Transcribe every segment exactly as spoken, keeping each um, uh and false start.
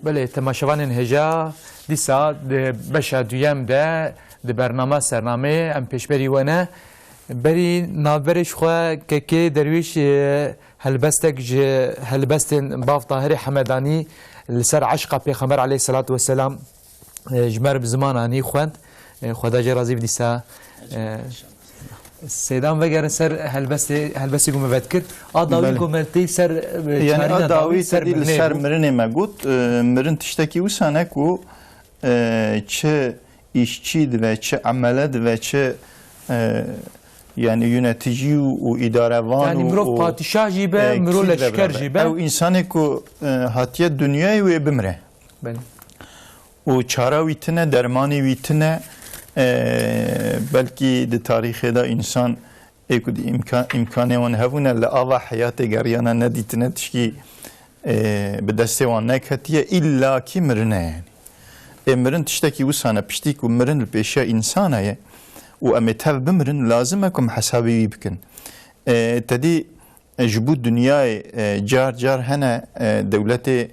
Belê, temaşevanên hêja, dîsa di beşa duyem de di bernama Sernameyê em pêşberî we ne. Berî navberê ji xwe Kekê Derwîş, e, helbestek ji helbestên Bav Tahirê Hemedanî li ser eşqa Pêxember aleyhisselatu vesselam, e, ji me re bi ziman anî xwend. E, Xweda jê razî bi dîsa. E, Seydan vegerin ser helbestê, helbestê ku me vedkir. A dawî Belê. ku me tê ser, e, Yani çarîna a dawî dawî ser tedî li mirinê ser bû. mirinê me got, e, mirin tiştekî wisa ne ku, e, çi îşçî dibe, çi emele dibe, çi, e, yani yöneticî û, û îdarevan Yani û, mirov û, padîşah jî be, e, mirov kî dibe leşker biraber. jî be. Ew însanê ku, e, hatiye dinyayê wê bimire. Belê. Û çara wî tine, dermanê wî tine, e, belkî di tarîxê de însan ê ku di îmka-, îmkanê wan hebûne li ava heyatê geriyana nedîtine tişkî, e, bi destê wan neketiye, îlla kî mirine yani. Ê mirin tiştekî wisa ne, piştî ku mirin li pêşiya însana ye û em ê tev bimirin, lazim e ku em hesabê wî bikin. E, tedî, e, ji bo dinyayê, e, car car hene, e, dewletê,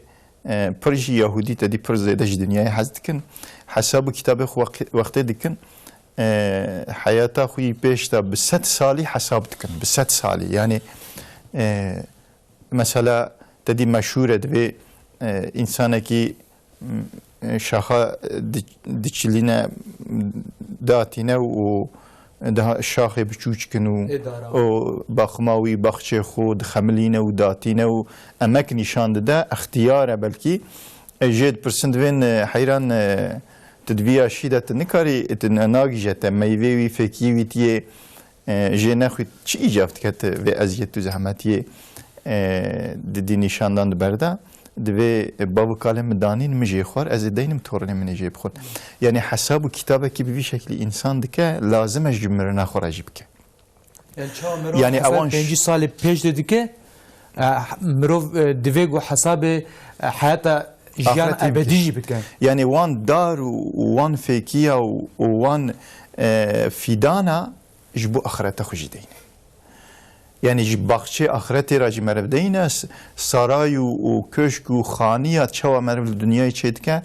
e, pir jî Yahûdî tedî pir zêde ji dinyayê hez dikin. Hesab û kitabê xwe weqê-, wextê dikin. E, heyata xwe yî pêş de bi sed salî hesab dikin. Bi sed salî. Yani, e, mesela tedî meşhûr e, divê, e, însanekî, m, e, şaxa di-, diçilîne, datîne û daha şaxê biçûçkin û, Ê dara. û baxma wî, baxçê xwe dixemilîne û datîne û emek nîşan dide, extiyar e belkî. E, jê dipirsin divên, e, heyran, e, tu di vî yaşî de tu nikarî, tu ne-, nagîje te meyvê wî, fêkiyê wî tiyê, e, jê nexwît, çi îcab dike tu vê eziyet û zehmetiyê, e, di dî nîşandan di ber de? Divê bav û kalê min danîn, min jê xwar, ez ê deynim tornê min ê jê bixwin. Yani hesab û kitabekî bi vî şeklî însan dike, lazim e ji mirina xwe re jî bike. Yani çawa mirov Yani hesab ewan ş- pêncî salê pêş de dike, e, mirov, e, divê ku hesabê, e, heyata jiyan Axretê bike. ebedî jî bike. Yani wan dar û, û wan fêkiya û, û wan, e, fîdana ji bo axirete xwe jî deyne. Yani ji baxçê axiretê re jî meriv deyne, s-, saray û, û köşk û xaniya çawa meriv li dinyayê çêdike,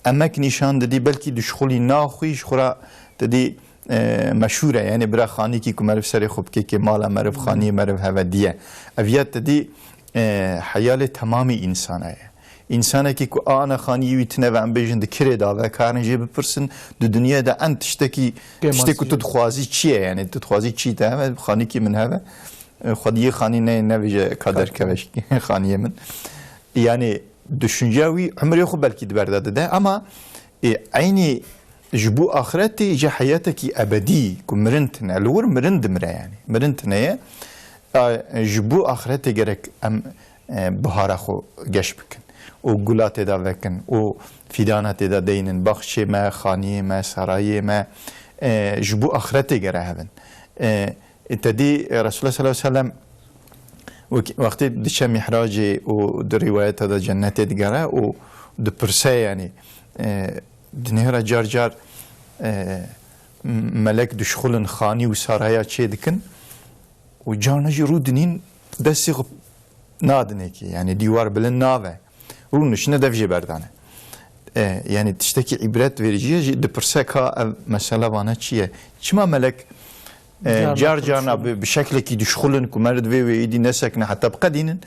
emek nîşan didî, belkî dişxulî naxwî ji xwe re didî, e, meşhûr e. Yani bira xanîkî ku meriv serê xwe bikê kê mala meriv, xaniyê meriv heve diye. Ev ya didî, e, heyalê temamî însana ye. Însanekî ku ana xaniyê wî tine ve, em bêjin di kirê de ve, karin jê bipirsin, di dinyê de en tiştekî, tiştê ku tu dixwazî çi ye? Yani tu dixwazî çi te heve, xanîkî min heve, e, xwediyê xanî ne, nevêje ka derkeve ji xaniyê min. Yani düşünce wî, umrê xwe belkî di ber de dide, ama, e, eynî ji bo axiretê îca heyatekî ebedî ku mirin tine, li wir mirin dimire yani. Mirin tine ye. A, ji bo axiretê gerek em, e, bihara xwe geş bikin û gula tê de vekin û fîdana tê de deynin, baxçê me, xaniyê me, sarayê me, e, ji bo axiretê gere hevin. E, tedî Resulullah sallallahu aleyhi ve sellem wek-, wextê diçe mihracê û di rîwayeta de cennetê digere û dipirse, yani, e, dinêre car car, e, melek dişxulin xanî û saraya çê dikin. Û carna jî rû dinîn destê xwe nadinê kê, yani dîwar bilind nave. Rû nişine dev jê berdane. E, yani tiştekî îbret verî jî ye, jî dipirse ka ev mesela vana çi ye? Çima melek, e, Carna car carna dişxulin. bi, bi şeklekî dişxulin ku meriv divê wê êdî nesekine heta biqedînin,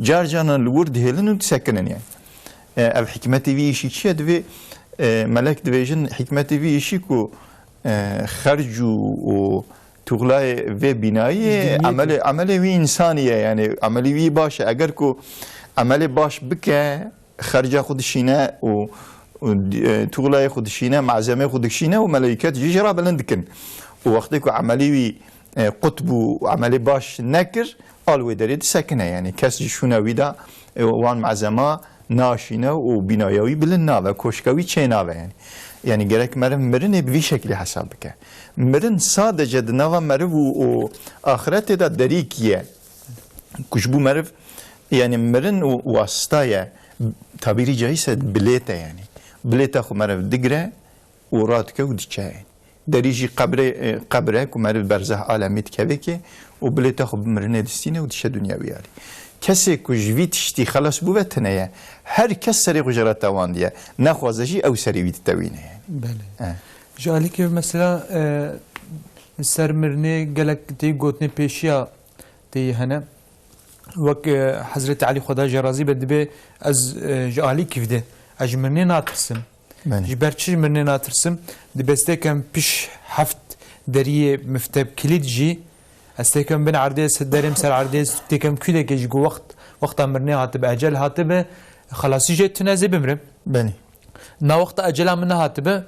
car carna li wir dihêlin û disekinin yani. E, ev hikmetê vî îşî çi ye? Divê, e, melek dibêjin hikmetê vî îşî ku, e, xerc û, û Tuğlayê vê binayê Dinyê emelê, emelê wî însanî ye, yani emelê wî baş e. Eger ku emelê baş bike, xerca xwe dişîne û, û, e, tuğlayê xwe dişîne, malzemeyê xwe dişîne û meleyket jî jê re bilind dikin. Û wextê ku emelê wî, e, qut bû û emelê baş nekir, al wê derê disekine, yani kes ji şûna wî de, e, wan malzema naşîne û bînaya wî bilind nabe, koşka wî çê nabe yani. Yani gerek meriv mirinê bi vî şeklî hesab bike. Mirin sadece di nava meriv û, û axiretê de derîkî ye. Ku ji bo meriv, yani mirin û wasita ye, tabîrî caîz e, bilêt e yani. Bilêta xwe meriv digire, û radike û diçe. Derî jî qebrê, e, qebr e ku meriv berzeh alemî dikeve kê û bilêta xwe bi mirinê distîne û diçe dinya wî alî. Kesê ku ji vî tiştî xelas bûve tune ye. Her kes serê xwe ji re tewandiye. Nexwaze jî ew serê wî ditewîne. Belê. Eh. Ji alîkê mesela, e, li ser mirinê gelek tê gotinê pêşiya tê hene. Wek, e, Hezretî Elî Xweda jê razî be dibê ez, e, ji alîkî vide. Ez ji mirinê natirsim. Belê. Ji ber çi ji mirinê natirsim? Dibê ez têkem piş heft deriyê mifteb kilît jî, ez têkem bin erdê, ez derêm ser erdê, ez têkem kûdekê ji ku wext, wexta mirinê hatibe, ecel hatibe, xelasî jê tune ez ê bimrim. Belê. Na wexta ecela min nehatibe,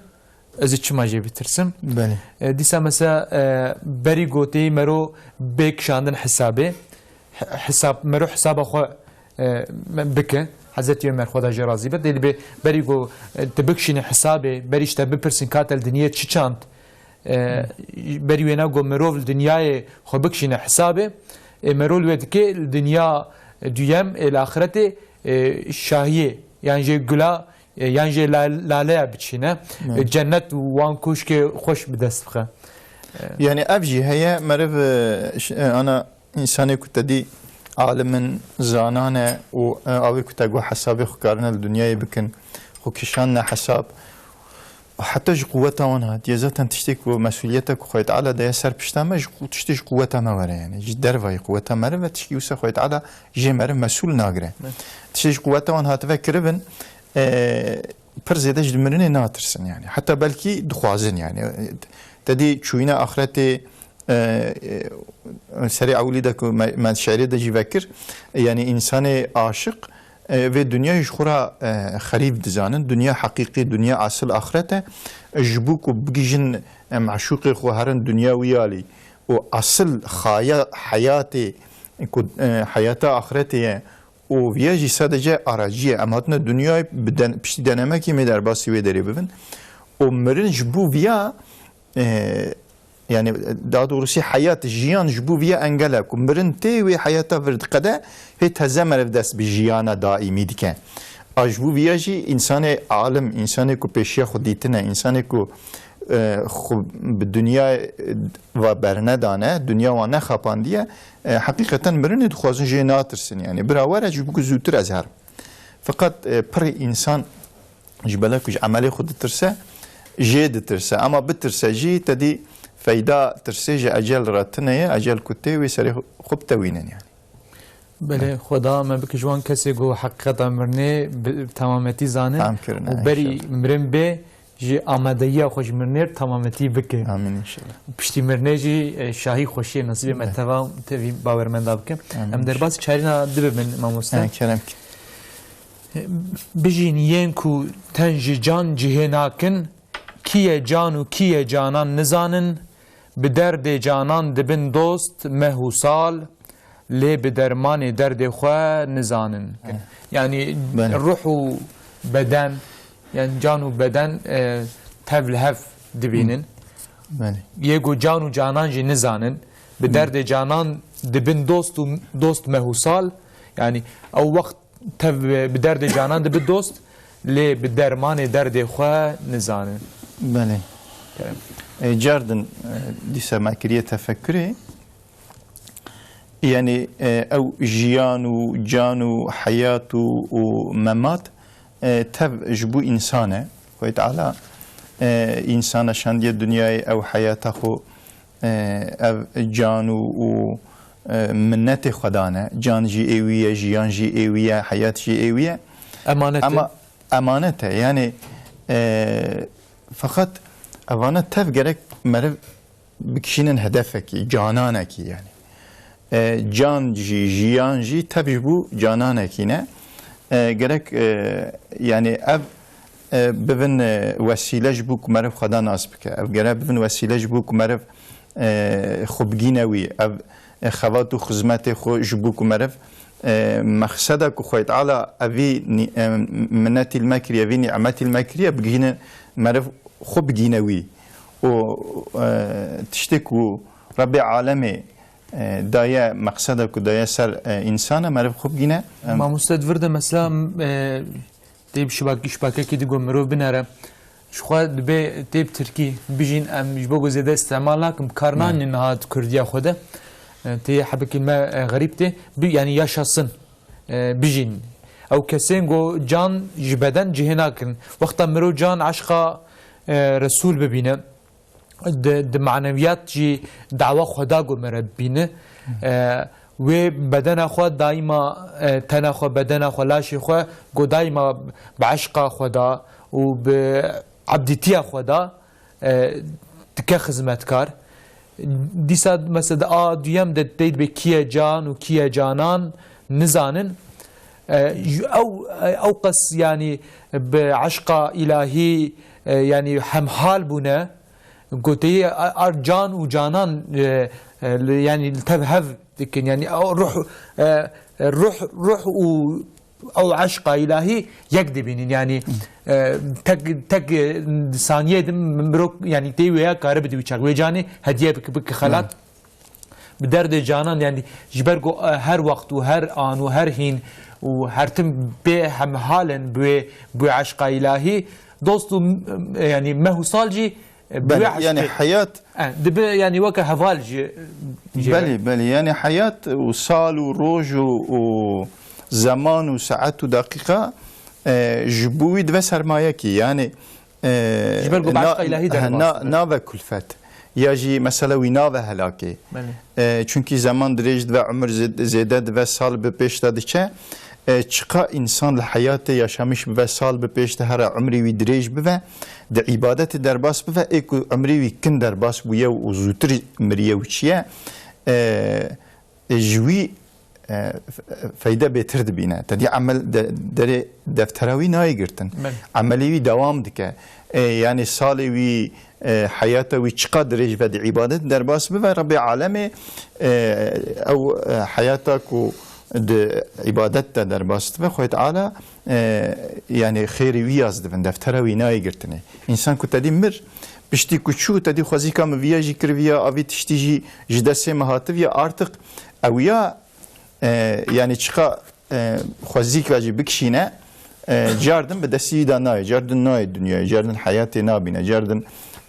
ez ê çima jê bitirsim? Belê. E, dîsa mesela, e, berî gotê mero bê kişandin hesabê. Hi-, hesab, mero hesaba xwe, e, me-, bike. Hezretî Ömer Xweda jê razî be. Dê dibê berî ku, e, tu bikişîne hesabê, berî ji te bipirsin ka te li dinyê çi çand. E, berî wêna ku mirov li dinyayê xwe bikişîne hesabê. E, mero li wê dike li dinya duyem, e, li axiretê, e, şahiyê, yan jê gula, e, yan jê la-, laleya biçîne. Evet. E, cennet wan koşkê xweş bi dest bixe. E. Yani ev jî heye meriv, e, ş-, e, ana Însanê ku te dî alim in, zanan e û, e, awê ku te got hesabê xwe karine li dinyayê bikin, xwe kişandine hesab. Heta ji quweta wan hatiye. Zaten tiştê ku mesuliyeta ku Xwedê Teala daye ser pişta me, ji qu-, tiştê ji quweta me were yani. Ji dervayî quweta me re ve tiştî wisa Xwedê Teala jê meriv mesul nagire. Evet. Tiştê ji quweta wan hative kiribin, e, pir zêde ji mirinê natirsin yani. Heta belkî dixwazin yani. Te dî çûyîna axretê, e, e, serê ewilî de ku me, me şi'rê de jî vekir, yani însanê aşiq, e, vê dinyayê ji xwe re, e, xerîb dizanin. Dinya heqîqî, dinya asil axret e. Ji bo ku bigihîjin, e, meşûqê xwe herin dinya wî alî û asil xaya heyatê ku, e, heyata axretê ye, û viya jî sadece aracî ye. Em hatine dinyayê bi den-, piştî denemekê me derbasî wê derê bibin. Û mirin ji bo viya, e, yani daha doğrusu heyat, jiyan ji bo viya engel e. Ku mirin tê wê heyata vir diqede, hê teze meriv dest bi jiyana daîmî dike. A ji bo viya jî însanê alim, însanê ku pêşiya xwe dîtine, însanê ku e, xwe bi dinya, e, ve bernedane, dinya wan nexapandiye, e, heqîqeten mirinê dixwazin jê natirsin. Yani, bira were ji bo ku zûtir ez herim. Feqet, e, pirî însan ji bela ku ji emelê xwe ditirse, jê ditirse. Ama bitirse jî, te dî feyda tirsê ji ecel re tune ye, ecel ku tê wê serê xwe bitewînin yani. Belê, Xweda me bike ji wan kesê ku heqîqeta mirinê bi temametî zanin Fam kirine, û berî inşallah. Mirin bê jî amadeyiya xwe ji mirinê temametî bike. Amîn inşallah. Û piştî mirinê jî, e, şahî xweşiyê nasîbê me Belê. Teva tevî bawermenda bike. Amîn Em inşallah. Derbasî çarîna dibibin mamoste. Ha, kerem ki. Bijîn yên ku ten ji can cihê nakin, kî ye can û kî ye canan nizanin, bi derdê canan dibin dost meh û sal, lê bi dermanê derdê xwe nizanin. Evet. Yani Belê. Ruh û beden, yani can û beden, e, tev li hev dibînin. Belê. Yê ku can û canan jî nizanin, bi Hı. derdê canan dibin dost û dost meh û sal. Yani ew wext tev bi derdê canan dibi dost, lê bi dermanê derdê xwe nizane. Belê. Kerem. E, cardin, e, dîsa me kiriye tefekkürê. Yani, e, ew jiyan û can û heyat û, û memat, e, tev ji bo însan e. Xwedê Teala, e, însana şandiye dinyayê ew heyata xwe, e, ev can û, û, e, minnetê Xwedan e. Can jî ê wî ye, jiyan jî ê wî ye, heyat jî ê wî ye. Emanet e. Ama emanet e. Yani, e, feqet evana tev gerek meriv bikişînin hedefekî, cananekî yani. E, can jî, jiyan jî tev ji bo cananekî ne. E, gerek, e, yani ev, e, bivin, e, wesîle ji bo ku meriv Xweda nas bike. Ev gerek bivin wesîle ji bo ku meriv, e, xwe bigîne wî. Ev, e, xebat û xizmetê xwe ji bo ku meriv, e, mexseda ku Xwedê Teala evî nî-, e, minnetî li me kiriye, evî nîmetî li me kiriye, bigihîne meriv xwe bigîne wî. Û, e, tiştê ku Rebbê alemê, e, daye, meqseda ku daye ser, e, însana, meriv xwe bigîne. Em, Mamoste, di vir de mesela, e, tê bi şibak-, şibakekî digo mirov binere. Ji xwe dibê tê bi tirkî bijîn, em ji bo ku zêde îstemal nakin, bi kar Hı. nanîn niha di kurdiya xwe de. E, tê hebekî me, e, xerîb tê. Bi, yani yaşasın. e, bijîn. Ew kesên ku can ji beden cihê nakin. Wexta mirov can eşqa, e, Resûl bibîne, di, di maneviyat jî dawa Xweda ku mere bibîne. E, wê bedena xwe daîma, e, tena xwe, bedena xwe, laşê xwe ku daîma bi eşqa Xweda û bi ebdîtiya Xweda, e, dike xizmetkar. Dîsa mesela di a duyem de tê dibê kî ye can û kî ye canan nizanin. E, ju-, ew, ew qas, yanî, bi eşqa îlahî, e, yanî hemhal bûne. Goteyê ar can û canan, e, e, li, yanî li tev hev dikin. Yanî ew ruh, e, ruh, ruh û ew eşqa îlahî yek dibînin. Yanî, e, tek, tek, e, saniyê din mirov, yanî tê wêya kare bide wî çax. Wê canê hediye bike, bike xelat. Bi derdê canan, yanî ji ber ku, e, her wext û her an û her hîn û her tim pê hemhal in bi wê, bi wê eşqa îlahî. Dost û, e, yanî meh û sal jî, e, bi Belê, wê yanî eşqê, heyat e, dibe, yanî weke heval jî, jî Belê, belê. Yanî heyat û sal û roj û, û zeman û saet û deqîqa, e, ji bo wî dibe sermayekî. Yanî, e, Ji ber ku bi na-, eşqa îlahî he, derbas na-, dibe. Nave kulfet. Ya jî mesela wî nave helakê. Belê. E, çunkî zeman dirêj dibe, umir zê-, zêde dibe, sal bi pêş de diçe. E, çiqa însan li heyatê yaşamiş bibe, sal bi pêş de here umrê wî dirêj bibe, di îbadetê derbas bibe, ê ku umrê wî kin derbas bûye û zûtir miriye û çiye, e, ji wî, e, f-, feyde bêtir dibîne. Tedî emel de-, derê deftera wî nayê girtin. Belê. Emelê wî dewam dike. E, yanî salê wî, e, heyata wî çiqa dirêj ve di îbadet derbas bibe, Rebbê Alemê, e, ew, e, heyata ku di îbadet de derbas dibe, Xwedê Teala, e, yanî xêrê wî yaz dibin, deftera wî nayê girtinê. Însan ku tedî mir, piştî ku çû, tedî xwezîka min viya jî kir, viya avî tiştî jî ji destê min hativiya, artıq ew ya, e, yanî çiqa, e, xwezîka jî bikişîne, e, cardin bi destî wî de nayê, cardin nayê dinyayê, cardin heyatê nabîne, cardin,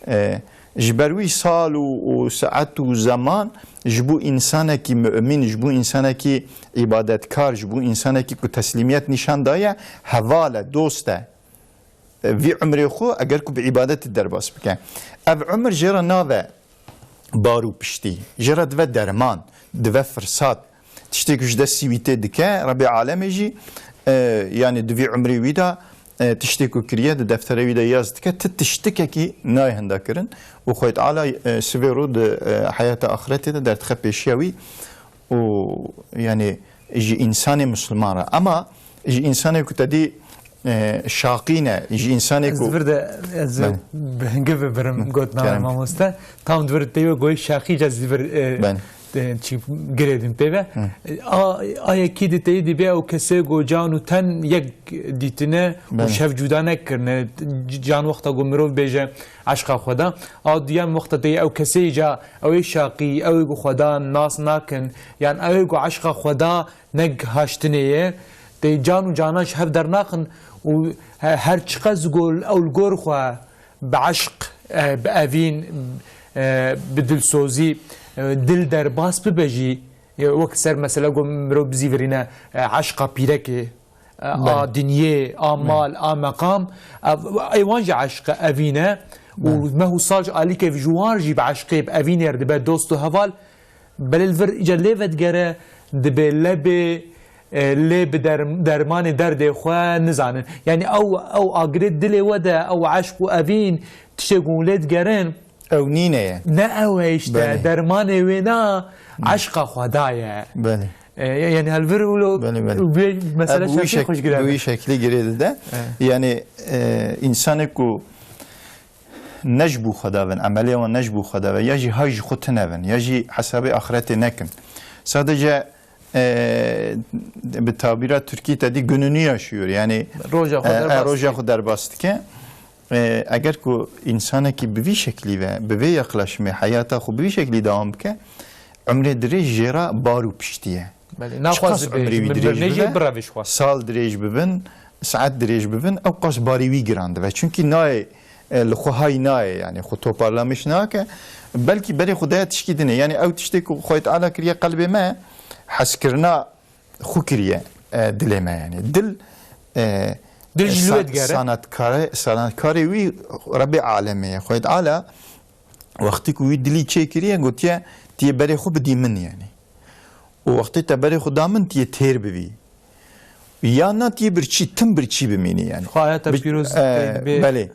e, ji ber wî sal û, û saet û zeman ji bo însanekî mumîn, ji bo însanekî îbadetkar, ji bo însanekî ku teslîmiyet nîşan daye, heval e, dost e. E, vî umrê xwe eger ku bi îbadetê derbas bike, ev umir jê re nave bar û piştî. Jê re dive derman, dive firsat. Tiştê ku ji destî wî tê dike, Rebê Alemê jî, e, yanî di vî umrê wî de, e, tiştê ku kiriye, di defterê wî de yaz dike, ti tiştikekî nayê hinda kirin. Û Xwedê Teala, e, sivê rû di, e, heyata axiretê de derdixe pêşiya wî. Û, yanî, ji însanê Misliman re. Ema ji însanê ku te dî, e, şaqî ne, ji însanê Ez ku di vir de, ez Belê. bi hingiv birim gotina Kerem. mamoste. Tam di vir de tê wê goyê şaqî, ez di vir, e, Belê. e, çi girêdim pê ve. Hı. A, a yekî di teyî dibê ew kesê ku can û ten yek dîtine û Belê. şev cuda nekirine. C-, can wexta ku mirov bêje eşqa Xweda. A duyem wexta teyî ew kesê ca ew ê şaqî, ew ê ku Xweda nas nakin, yan ew ê ku eşqa Xweda ne haştinê ye, tê can û canan ji hev dernaxin û he-, her çiqas gol ew li gor xwe bi eşq, e, bi evîn, e, bi dilsozî, e, dil derbas bibe jî, e, wek ser mesela ku mirov bizîvirîne, e, eşqa pîrekê, e, a Belê. dinyê, a Belê. mal, a meqam, e, ê wan jî eşq evîn e û Belê. meh û sal ji alîkev ji wan jî bi eşqê, bi evînê re dibe dost û heval. Belê li vir îca lê vedigere, dibê lebê, e, lê bi derm-, dermanê derdê xwe nizanin. Yanî ew, ew agirê dilê we de, ew eşq û evîn, tiştê ku hûn lê digerin, Ew nîne ye. ne ew e işte, Belê. dermanê wê na, Hmm. eşqa Xweda ye. Belê. E, yanî helvir wilo Belê, belê. wê mesele E, bi wî şekî şek-, xweş bi gireve. wî şeklî girê dide. Evet. Yanî, e, însanê ku ne ji bo Xweda bin, emelê wan ne ji bo Xweda be, ya jî hay ji xwe tune bin, ya jî hesabê axretê nekin. Sadece, e, bi tabîra Tirkî te dî gününü yaşıyor. Yani, Roja xwe e, e, derbas roja dike. xwe derbas dike. E, eger ku însanekî bi vî şeklî ve, bi vê yaklaşımê heyata xwe bi vî şeklî devam bike, umrê dirêj jê re bar û piştî ye. Belê, Çiqas naxwaze bê, umrê wî min dirêj birnê jî bibe, bireve ji xwe. sal dirêj bibin, saet dirêj bibin, ew qas barî wî giran dibe. Çunkî nayê, e, li xwe hay nayê, yani xwe toparlamiş nake. Belkî berê xwe daya tişkî dinê. Yani ew tiştê ku Xwedê Teala kiriye qelbê me, hezkirina xwe kiriye. e, dilê me, yanî. Dil, e, Dil ji lû san-, digere. Sanatkarê, sanatkarê wî Rebê Alemê ye. Xwedê Teala wextî ku wî dilî çêkiriye, gotiye, "Tu yê berê xwe bidî min," yanî. Û wextê te berê xwe da min, tu yê têr bibî. Ya na tu yê birçî, tim birçî bimînî, yanî. Xwe ayeta Bi-, pîroz e, tê bê. Belê.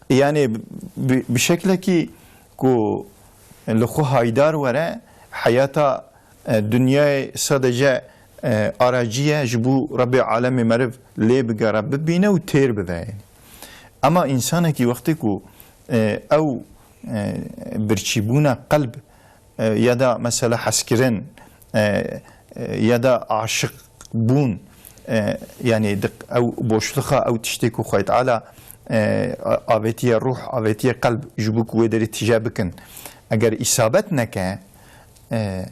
Yanî bi, bi şeklekî ku li xwe haydar were, heyata, e, dinyayê sadece, e, aracî ye, ji bo Rebê Alemê meriv lê bigere, bibîne û têr bibe. Ema însanekî wextê ku, e, ew, e, birçîbûna qelb, e, ya da mesela hezkirin, e, e, ya da aşiq bûn, e, yanî di, ew boşluxa, ew tiştê ku Xwedê Teala, e, a-, avêtiye ruh, avêtiye qelb ji bo ku wê derê tije bikin. Eger îsabet neke, e,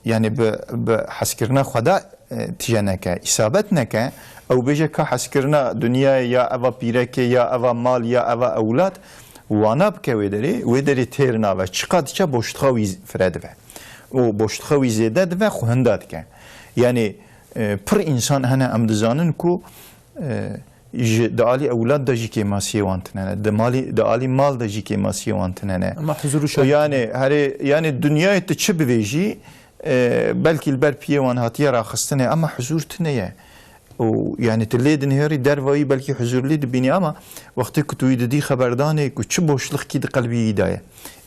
yanî bi, bi hezkirina Xweda, e, tije neke, îsabet neke, ew bêje ka hezkirina dinyayê ya eva pîrekê, ya eva mal, ya eva ewlad, wana bike wê derê, wê derê têr nabe. Çiqa diçe boşluxa wî fire dibe. Û boşluxa wî zêde dibe, xwe hinda dike. Yanî, e, pir însan hene em dizanin ku, e, ji, di alî ewlad de jî kêmasiyê wan tune ne. Di malî, di alî mal de jî kêmasiyê wan tune ne. Ema huzur û Û şad yanî, herê, yanî dinyayê tu çi bivêjî, e, belkî li ber piyê wan hatiye raxistinê, ema huzur tune ye. Û yanî tu lê dinihêrî derva wî belkî huzur lê dibînî, ema wextê ku tu wî didî xeberdanê ku çi boşluxkî di qelbî wî de ye.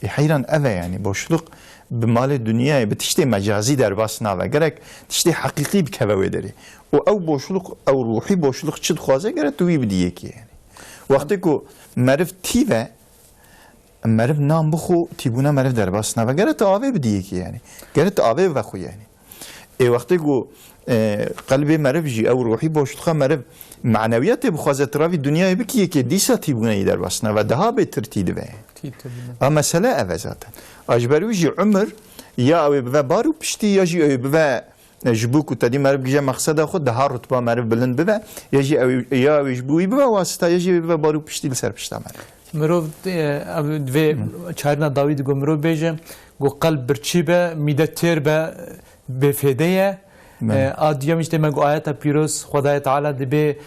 Ê heyran ev e, yanî boşluq bi malê dinyayê, bi tiştê mecazî derbas nabe. Gerek tiştê heqîqî bikeve wê derê. Û ew boşluq, ew ruhî boşluq çi dixwaze, gerek tu wî bidî yekê, yanî. Wextê ku meriv tî ve, meriv nan bixwe, tîbûna meriv derbas nabe. Gerek tu avê bidî yekê, yanî. Gerek tu avê vexwe, yanî. Ê wextê ku, e, qelbê meriv jî, ew ruhî boşluxa meriv, manewiyatê bixwaze tu ravî dinyayê bikî yekê, dîsa tîbûna yî derbas nabe. Daha bêtir tî dibe. Tî dibe. A mesele ev e zaten. A ji ber wî jî umir ya ew ê bibe bar û piştî, ya jî ew ê bibe, e, ji bo ku te dî meriv gije mexseda xwe, daha rutba meriv bilind bibe, ya jî ew ê, ya ew ê ji bo wî bibe wasita, ya jî ew ê bibe bar û piştî li ser pişta meriv. Mirov, e, ev divê Hı. çarina dawî digo mirov bêje, ku qelb birçî be, mîde têr be, bêfêde ye. Belê. E, a duyem jî tê me got ayeta pîroz, Xwedayê Teala dibê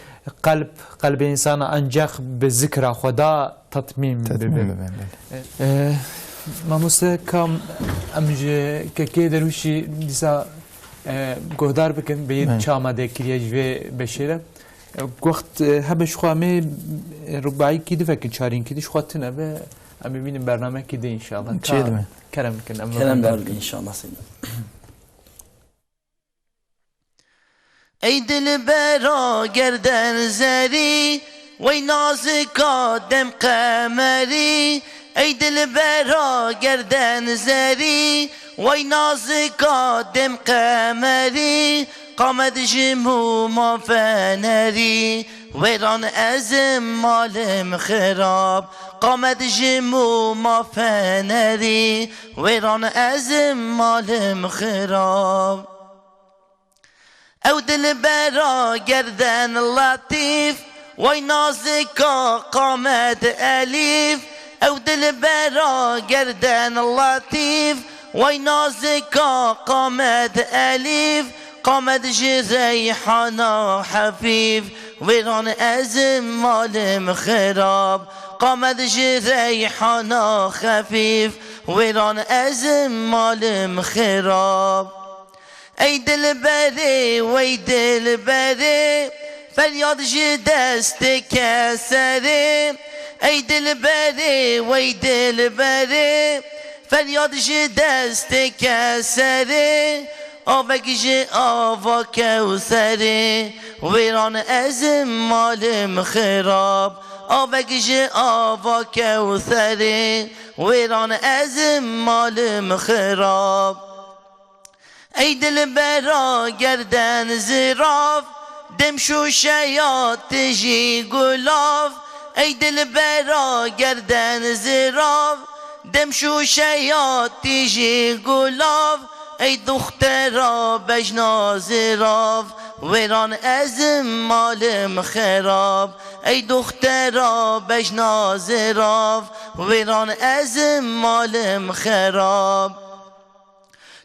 qelb, qelbê însana encex bi zikra Xweda tatmîn Tatmîn bibe. bibe, belê. E, mamoste kam em ji kekê Derwişî dîsa, e, guhdar bikin, bê Belê. çi amade kiriye ji vê beşê re. E, wext, e, hebe ji xwe em ê, e, rubaîkî divekin, çarînkî di ji xwe tune be, em ê bînin bernamekî di înşallah. Çê Ka dime. kerem bikin, em Kerem rubaîkî berdin înşallah seyda. Ey dilbera gerden zerî, wey nazika dem qemerî. Ey dilbera gerden zerî, wey nazika dem qemerî. Qamed ji mûma fenerî, wêran ezim malim xirab. Qamed ji mûma fenerî, wêran ezim malim xirab. Ew dilbera gerden letîf, wey nazika qamed elîf. Ew dilbera gerden letîf, wey nazika qamed elîf. Qamed ji reyhana hefîf, wêran ezim malim xirab. Qamed ji reyhana xefîf, wêran ezim malim xirab. Ey dilberê, wey dilberê, feryad ji destê keserê. Ey dilberê, wey dilberê, feryad ji destê keserê. Avek ji ava kewserê, wêran ezim malim xirab. Avek ji ava kewserê, wêran ezim malim xirab. Ey dilbera gerden zirav, dem şûşeya tijî gulav. Ey dilbera gerden zirav, dem şûşeya tijî gulav. Ey duxtera bejna zirav, wêran ezim malim xirab. Ey duxtera bejna zirav, wêran ezim malim xirab.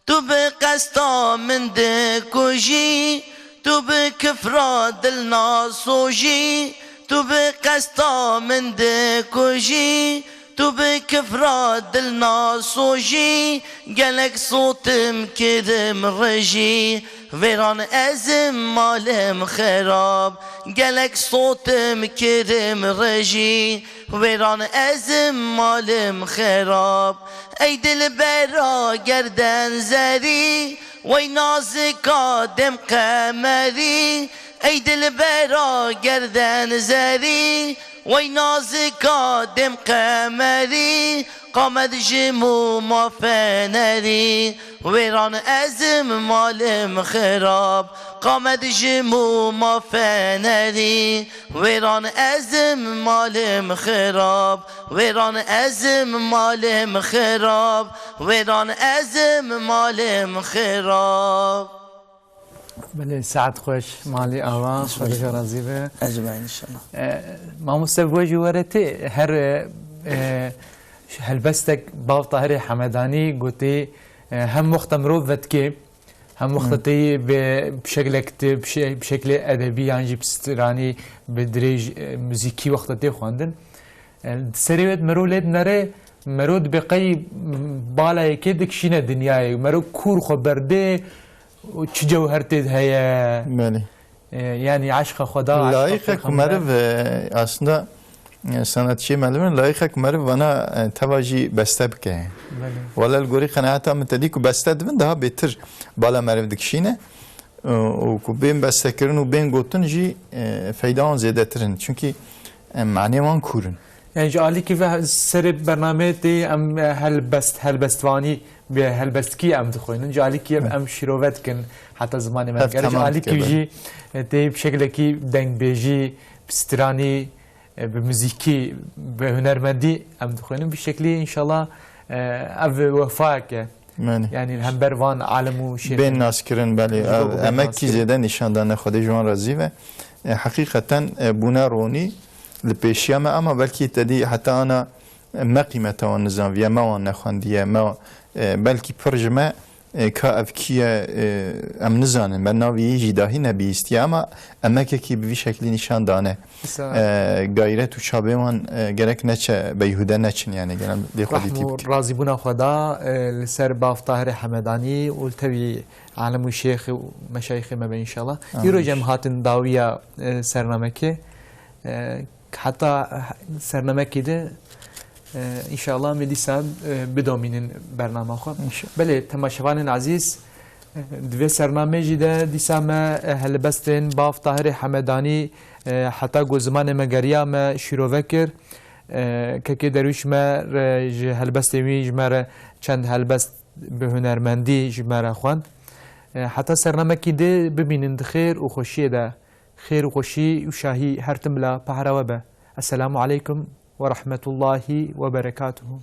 Tu bi qesta min dikujî, Tu bi kifra dil nasojî, tu bi qesta min dikujî, tu bi kifra dil nasojî, gelek sotim kirim rijî, vêran ezim malim xirab, gelek sotim kirim rijî, vêran ezim malim xirab. Ey dilbera gerden zerî, wey nazika dem qemerî, ey dilbera gerden zerî, wey nazika dem qemerî, qamed ji mûma fenerî, wêran ezim malim xirab, qamed ji mûma fenerî, wêran ezim malim xirab, wêran ezim malim xirab, wêran ezim malim xirab. Belê, saet xweş, malî ava, Xwedê ji we razî be. Ez jî be, înşallah. E, mamoste, bi we jî were tê, her, e, e, helbestek Bav Tahirê Hemedanî gotî, e, hem wexta mirov vetkê, hem wexta Hmm. tê bi şeklek tê, bi şe-, bi şeklê edebî yan jî bi stranî, bi dirêj, e, muzîkî wexta tê xwendin. E, serê wê mero lê dinere, mero dibe qey bala yekê dikişîne dinyayê. Mero kûr xwe berdê, û çi cewher tê de heye? Belê. E, yanî eşqa xwe da, eşqa Layîqek pêxember. Meriv, e, aslında, e, sanatçiyê meriv, layîqek meriv vana, e, teva jî beste bike. Belê. Wele li gorî qenaeta min te dî ku beste dibin daha bêtir bala meriv dikişîne. E, û ku bên bestekirin û bên gotin jî, e, feyda wan zêdetir in. Çunkî, e, manê wan kûr in. Yani ji alîkî ve serê bernameyê tê em, e, helbest, helbestvanî bi helbestkî em dixwînin. Ji alîkî ev Hı. em şîrove dikin heta zimanê me. Ev Gerek ji tamam alîkî dike, jî, e, tê bi şeklekî dengbêjî, bi stranî, e, bi muzîkî, bi hunermendî em dixwînin. Bi şeklî înşallah, e, ev wefayeke. Belê. Yani li hember van alim û şêxin. Bên naskirin, belê. Ji bo Ev, bên emek kî naskirin. Zêde nîşan dane Xwedê ji wan razî ve. E, heqîqeten, e, bûne ronî li pêşiya me ama belkî te dî heta ana, e, me qîmeta wan nizanviye, me wan nexwendiye, me, e, belkî pir ji me, e, ka ev kî ye, e, em nizanin. Me navê yî jî dahî nebihîstiye ama emekekî bi vî şeklî nîşan dane. Dîsa E, gayret û çabê wan, e, gerek neçe beyhude neçin, yani, gerek lê xwedî Rehm tî û bike. Razîbûna xwe da, e, li ser Bav Tahirê Hemedanî û li tevî alim û şêxê û meşayîxê me be înşallah. Amin. Îro jî em hatin dawiya, e, sernamekê. E, heta sernamekê de, e, înşallah em ê dîsa, e, bidomînin bernama xwe. Înşallah. Belê, temaşevanên ezîz, Di vê sernameyê jî de dîsa me, e, helbestên Bav Tahirê Hemedanî, e, heta ku zimanê me geriya me şîrove kir. E, kekê Derwîş me re ji helbestên wî ji me re çend helbest bi hunermendî ji me re xwend. E, heta sernamekî dê bimînin di xêr û xweşiyê de. Xêr û xweşî û şahî her tim bila pehra we be. Esselamu aleykum ve rahmetullahi ve berekatuhu.